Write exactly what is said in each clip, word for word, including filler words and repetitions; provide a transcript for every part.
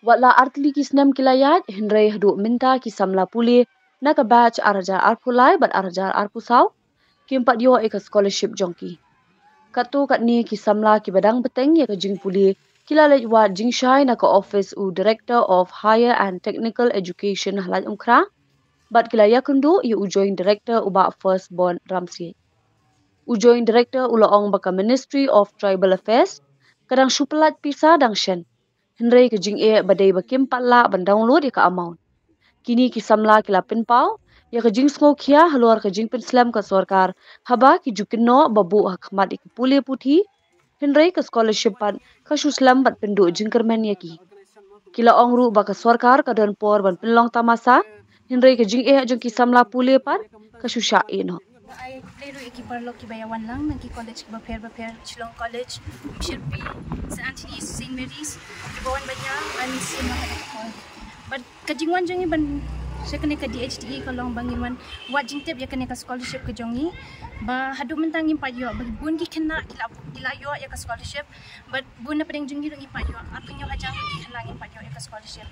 Wat la artylli ki snem ki la ïaid, hynrei haduh mynta ki samla pule na ka batch ar hajar arphew lai bad ar hajar arphew saw kim pat ïoh ïa ka scholarship jong ki. Katto katne ki samla kiba dang bteng ïa ka jingpule ki la leit wad jingshai na ka office u Director of Higher and Technical Education ha Laitumkhrah bad ki la ïakynduh ïa u Joint Director u Bah Firstborn Ramsiej. U Joint Director u la ong ba ka Ministry of Tribal Affairs ka dang shu pyllait pisa dang shen, hynrei ka jingeh ba dei ba kim pat lah ban download ïa ka amount. Kine ki samla ki la pynpaw ïa ka jingsngewkhia halor ka jingpynslem ka sorkar haba ki ju kynnoh ba buh ha khmat ïa ki pule puthi, hynrei ka scholarship pat ka shu slem bad pynduh jingkyrmen ïa ki. Ki la ong ruh ba ka sorkar ka don por ban pynlong tamasa, hynrei ka jingeh jong ki samla pule pat ka shu shah ïeh noh. Ai khublei ruh ïa ki paralok kiba ïa wan lang na ki college kiba pher ba pher, Shillong College, Shirpi, Saint Anthony's, Saint Mary's, kiba wan ban ïa, ban ïa sien ma ha ka por. Bad ka jingwan jong ngi ban sha kane ka D H T E ka long ba ngin wan wad jingtip ïa kane ka scholarship ka jong ngi. Ba haduh mynta ngim pat ïoh, ba bun ki khynnah ki la, ki la ïoh ïa ka scholarship. Bad bun na pdeng jong ngi ruh ngim pat ïoh, arphew hynñiew hajar ki khynnah ngim pat ïoh ïa ka scholarship.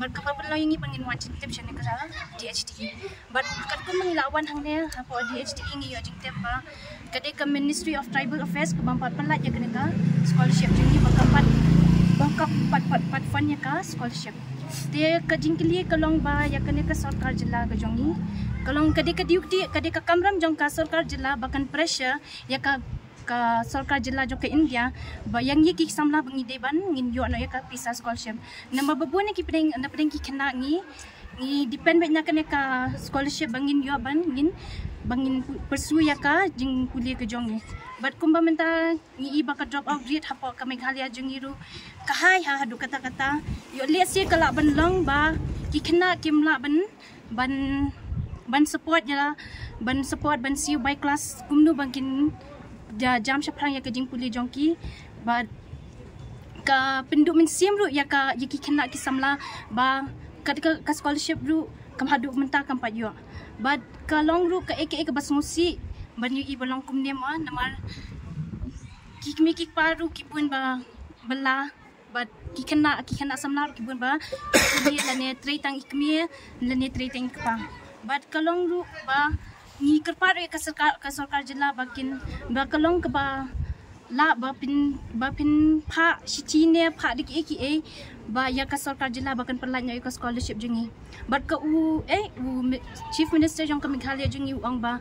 Bad kaba pynlong ïa ngi ba ngin wad jingtip sha kane ka D H T E. Bad katkum ba ngi la wan hangne hapoh D H T E ngi ïoh jingtip ba ka dei ka Ministry of Tribal Affairs kaba ym pat pyllait ïa kane ka scholarship jong ngi, ba kam pat, ba kam pat, pat, pat fund ïa ka scholarship. Te ka jingkylli ka long ba ïa kane ka sorkar jylla ka jong ngi ka long ka dei ka duty, ka dei ka kamram jong ka sorkar jylla ba kan pressure ïa ka, ka sorkar jylla jong ka India ba ïa ngi ki samla ba ngi dei ban ngin ïoh noh ïa ka pisa scholarship. Namar ba bun na ki pdeng, na pdeng ki khynnah ngi, ngi depend beit na kane ka scholarship ba ngin ïoh ban ngin, ba ngin pu-, pursue ïa ka jingpule ka jong ngi. Bad kumba mynta ngi i ba ka drop out rate hapoh ka Meghalaya jong ngi ruh ka high ha haduh katta katta. Ïoh lehse ka lah ban long ba ki khynnah kim lah ban, ban, ban support ïa, ban support ban siew bai class kumno ba kin ja-, jam shaphrang ïa ka jingpule jong ki. Bad ka pynduh mynsiem ruh ïa ka, ïa ki khynnah ki samla ba ka, ka, ka scholarship ruh kam haduh mynta kam pat ïoh. Bad ka long ruh kaei kaei kaba sngewsih ban ïohi ba long kumne mo, namar ki kmie ki kpa ruh ki bun ba, ba la, bad ki khynnah, ki khynnah samla ruh ki bun ba, ki lane trei tang i kmie lane trei tang i kpa. Bad ka long ruh ba ngi kyrpad ruh ïa ka sorkar, ka sorkar jylla ba kin, ba ka long kaba lah ba pyn, ba pynphah shithi ne phah da kiei kiei ba ïa ka sorkar jylla ba kan pyllait noh ïa ka scholarship jong ngi. Bad ka u, eh, u mi-, Chief Minister jong ka Meghalaya jong ngi u ong ba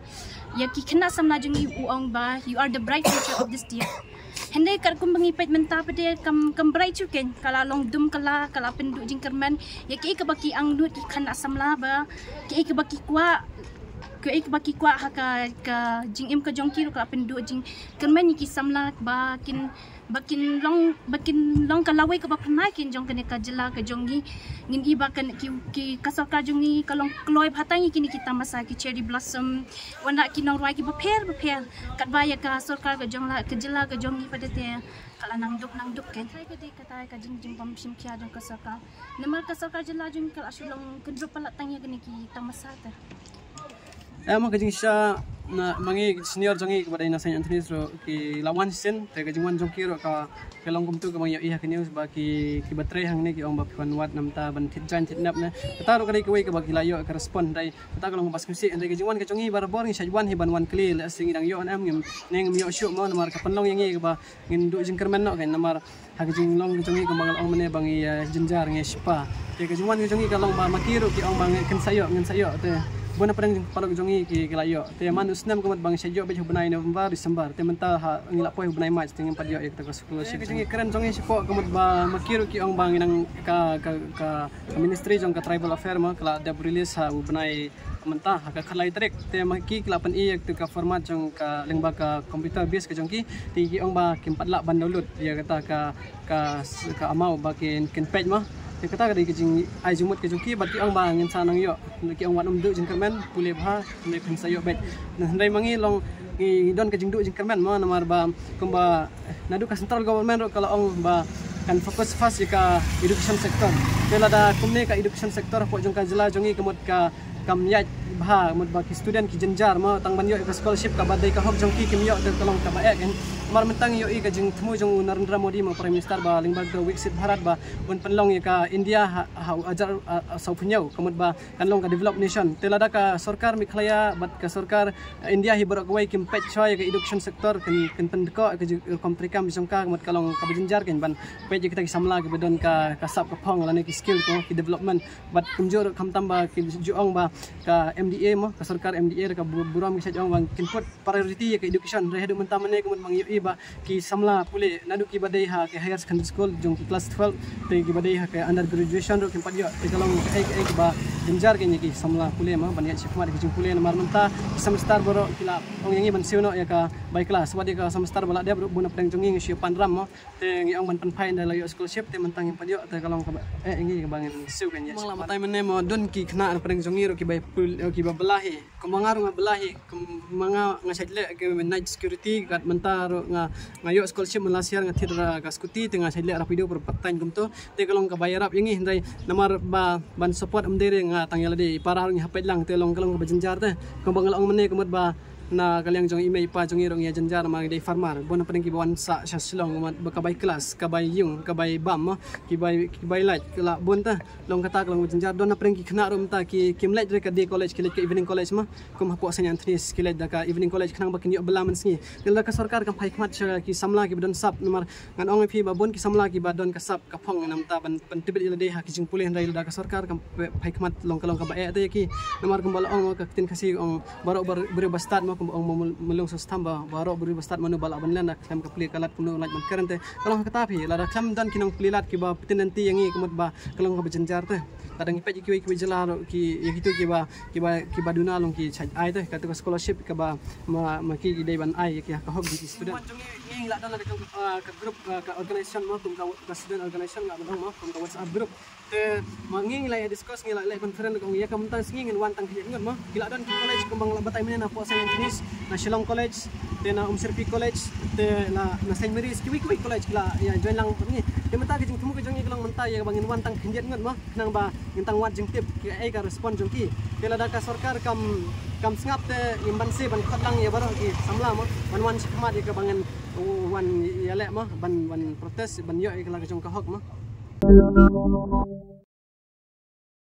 ïa ki khynnah samla jong ngi u ong ba, "You are the bright future of this state." Hynrei katkum ba ngi peit mynta pat de kam, kam bright shuh keiñ, ka la long dum kylla, ka la pynduh jingkyrmen ïa kiei kaba ki angnud ki khynnah samla ba kiei kaba ki kwah, kiei kaba ki kwah ha ka, ka jingim ka jong ki ruh ka la pynduh jingkyrmen ïa ki samla ba kin, ba kin long, ba kin long ka lawei kaba phyrnai keiñ jong kane ka jylla ka jong ngi. Ngin i ba kan ki, ki ka sorkar jong ngi ka long kloi bha tang ïa kine ki tamasa ki cherry blossom, wat la ki nongrwai kiba pher ba pher. Katba ïa ka sorkar ka jong la, ka jylla ka jong ngi pat de te ka la nang duk nang duk keiñ. Ka dei kata ka jing, jingbym shim khia jong ka sorkar. Namar ka sorkar jylla jong ngi ka la shu long kyndrup palat tang ïa kine ki tamasa te. Eh, ma ka jingshisha, na, ma ngi senior jong ngi kaba dei na Saint Anthony's ruh ki la wan shisien, te ka jingwan jong ki ruh ka, ka long kumtu kaba ngi ïohi ha ka news ba ki, kiba trei hangne ki ong ba phi wan wad na bynta ban thied jaiñ thied nep ne. Kata ruh ka dei kawei kaba ki la ïoh ka respond, hynrei kata ka long kaba sngewsih, hynrei ka jingwan ka jong ngi barabor ngi shait wan hi ban wan kylli lehse ngi dang ïoh ne em, ngim, ne ngim ïoh shuh mo, namar ka pynlong ïa ngi kaba ngin duh jingkyrmen noh keiñ, namar ha ka jinglong ka jong ngi kumba nga la ong mynne ba ngi, eh, jynjar ngi shipa. Te ka jingwan ka jong ngi ka long ba ma ki ruh ki ong ba ngin, ngin sa ïoh, ngin sa ïoh. Te bun na pdeng paralok jong ngi ki, ki la ïoh. Te man u snem ka mut ba ngi sa ïoh beit ha u bnai November, December. Te mynta ha ngi la poi ha u bnai March te ngim pat ïoh ïa kata ka scholarship. Te ka jong ngi kren jong ngi shapoh ka mut ba ma ki ruh ki ong ba ngi nang ka, ka, ka ministry jong ka tribal affair mo ka la dep release ha u bnai mynta ha ka khatlai tarik. Te ma ki, ki la pyni ïa ka format jong ka lyngba ka computer base ka jong ki. Te ki ong ba kim pat lah ban download ïa kata ka, ka, ka amount ba kin, kin peit mo. Te kata ka dei ka jingai jingmut ka jong ki, bad ki ong ba ngin sa nang ïoh. Ki ong wat ym duh jingkyrmen, pule bha, hynrei phin sa ïoh beit. Hynrei ma ngi long ngi don ka jingduh jingkyrmen mo, namar ba kumba naduh ka central government ruh ka la ong ba kan focus first ïa ka education sector. Te lada kumne ka education sector hapoh jong ka jylla jong ngi ka mut ka kam ïaid bha, mut ba ki student ki jynjar mo, tang ban ïoh ïa ka scholarship kaba dei ka hok jong ki kim ïoh, te ka long kaba eh. Namar mynta ngi ïohi ka jingthmu jong u Narendra Modi mo, Prime Minister, ba lyngba ka Viksit Bharat ba un pynlong ïa ka India ha, ha u hajar, ah, ah, sawphew hynñiew, ka mut ba kan long ka developed nation. Te lada ka sorkar Meghalaya bad ka sorkar, ah, India hi baroh kawei kim peit shuwa ïa ka education sector, kin, kin pyndkoh ïa ka ju-, rukom treikam jong ka, ka mut ka long kaba jynjar kein ban peit ïa kita ki samla kiba don ka, ka sap ka phong lane ki skill ko, ki development. Bad kumjuh ruh khamtam ba ki ju ong ba ka M D A mo, ka sorkar M D A ruh ka bu-, burom ki shait ong ba kin put priority ïa ka education. Hynrei haduh mynta mynne ka mut ba ngi ïohi ba ki samla pule naduh kiba dei ha ki higher secondary school jong ki class twelve, te kiba dei ha ki under graduation ruh kim pat ïoh. Te ka long kaei kaei kaba jynjar kein ïa ki samla pule mo, ban ïaid shakhmat ïa ki jingpule, namar mynta ki semester baroh ki la ong ïa ngi ban siew noh ïa ka bai klas. Wat ïa ka semester ba la dep ruh bun na pdeng jong ngi ngi shu pan ram mo. Te ngi ong ban pynphai ynda la ïoh scholarship, te mynta ngim pat ïoh, te ka long kaba eh ïa ngi kaba ngin siew kein ïa. Mangla batai mynne mo, don ki khynnah na pdeng jong ngi ruh kiba pul-, eh, kiba bylla hi. Kumba nga ruh nga bylla hi, kumba nga, nga shait leh ki night security, kat mynta ruh nga, nga ïoh scholarship man last year, nga thied da ka scooty, te nga shait leh rapido, pur part time kumto. Te ka long kaba ïarap ïa ngi, hynrei namar ba ban support ym dei re, nga tang ïa lade i para ruh ngi hapeit lang, te long ka long kaba jynjar te. Kumba nga la ong mynne ka mut ba na ka liang jong i mei i pa jong ngi ruh ngi ïa jynjar namar ngi dei farmer. Bun na pdeng kiba wan sah sha Shillong, ka mut ba ka bai klas, ka bai ïung, ka bai bam mo, ki bai, ki bai lait, ki la bun te. Long kata ka long jynjar. Don na pdeng ki khynnah ruh mynta ki, kim leit re ka day college, ki leit ka evening college mo. Kum hapoh Saint Anthony's ki leit da ka evening college khnang ba kin ïoh bylla mynsngi. Te lada ka sorkar kam phai khmat sha ki samla kiba don sap, namar ngan ong ïa phi ba bun ki samla kiba don ka sap ka phong, namta ban pyntbit ïa lade ha ki jingpule, hynrei lada ka sorkar kam phai khmat, long ka long kaba eh te ïa ki. Namar kumba la ong ka ktien Khasi ong baroh bar-, briew ba stad mo, kumba ong mo Mul-, Mulung Sostham ba baroh briew ba stad, mano ba lah ban len da khlem ka pule ka lad, kumno lait ban kren te. Ka long kata phi, lada khlem don ki nongpule lad kiba pyntip lynti ïa ngi, ka mut ba ka long kaba jynjar te. Lada ngi peit ïa kiwei kiwei jylla ruh ki, ïa kito kiba, kiba, kiba duna long ki shait ai te, kato ka scholarship kaba ma, ma ki, ki dei ban ai ïa ki ha ka hok jong ki student. Ngi, ngi la don la ka jong, ah, ka group, ah, ka organization mo, kum ka, ka student organization, nga ba dang mo, kum ka WhatsApp group. Te ma ngi, ngi la ïa discuss, ngi la leh conference, kong ïa ka mynta sngi ngin wan tang khyndiat ngut mo. Ki la don ki college kumba nga la batai mynne, na poh Saint Anthony's, na Shillong College, te na Umsirpi College, te la na Saint Mary's, kiwei kiwei college ki la ïa join lang bad ngi. Te mynta ka jingthmu ka jong ngi ka long mynta ïa kaba ngin wan tang khyndiat ngut mo, khnang ba ngin tang wad jingtip kaei ka response jong ki. Te lada ka sorkar kam, kam sngap te ngim banse ban khot lang ïa baroh ki samla mo, ban wan shakhmat ïa kaba ngin wan ïaleh mo, ban, ban protest, ban ïoh ïa ka la ka jong ka hok mo.